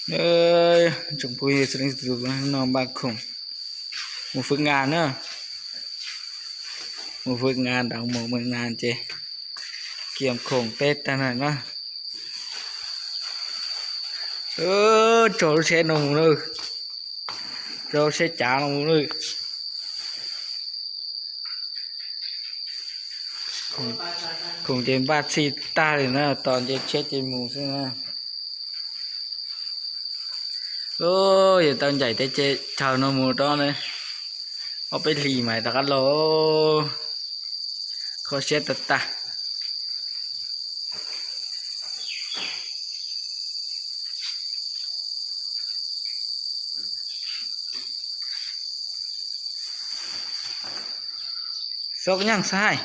Tsoom phooj ywg sawv daws, no npaj khoom mus fwv nas na, mus fwv nas, nram mus fwv nas ces kiam khoom teb tag na. Raug lub tsheb no mus na, raug lub tsheb cav no mus na. Khoom ces npaj txhij tag li na, tos nce tsheb ces mus xwb na. Yuav tau ncaim tej chaw no mus rau ob peb hlis mas rov qab los, kho siab tag tag. Xov nyeej xav hais,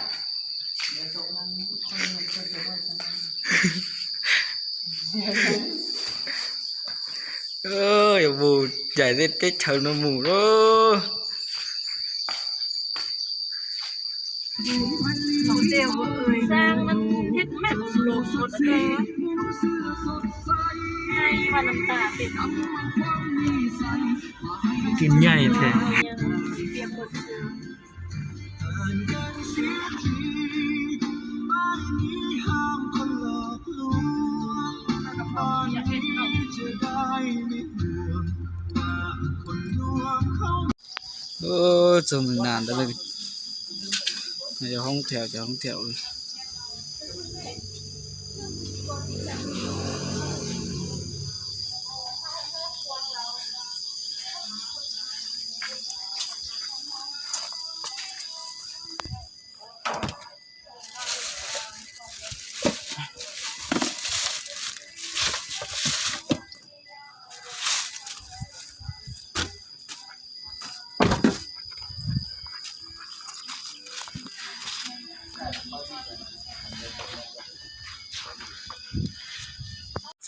yuav mus ncaim tej teb chaws no mus lauj. Tus nyaij thiab. Txog mus nas ntawd, yog hoob thiab, cov hoob thiab.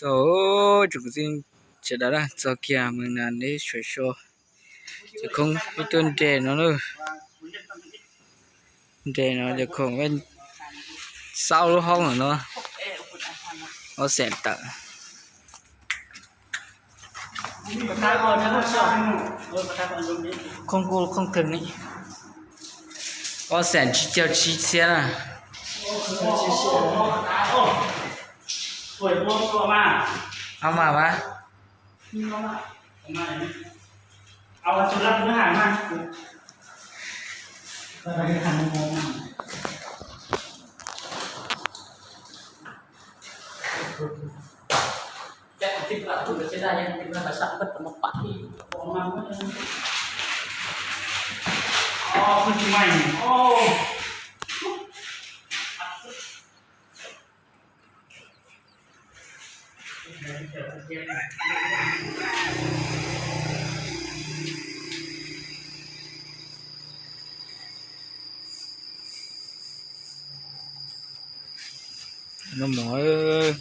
Txog, tsoom kwv tij sawv daws, txog kiag mus nas neb sawv sua, ces khoob ib tug nres no, nres no ces khoom xaub lub hoob no, ob xees tawm. Khoob kuj khoob kawg ni, ob xees tsib caug tsib txhiab na. Ab mas mas. No mov.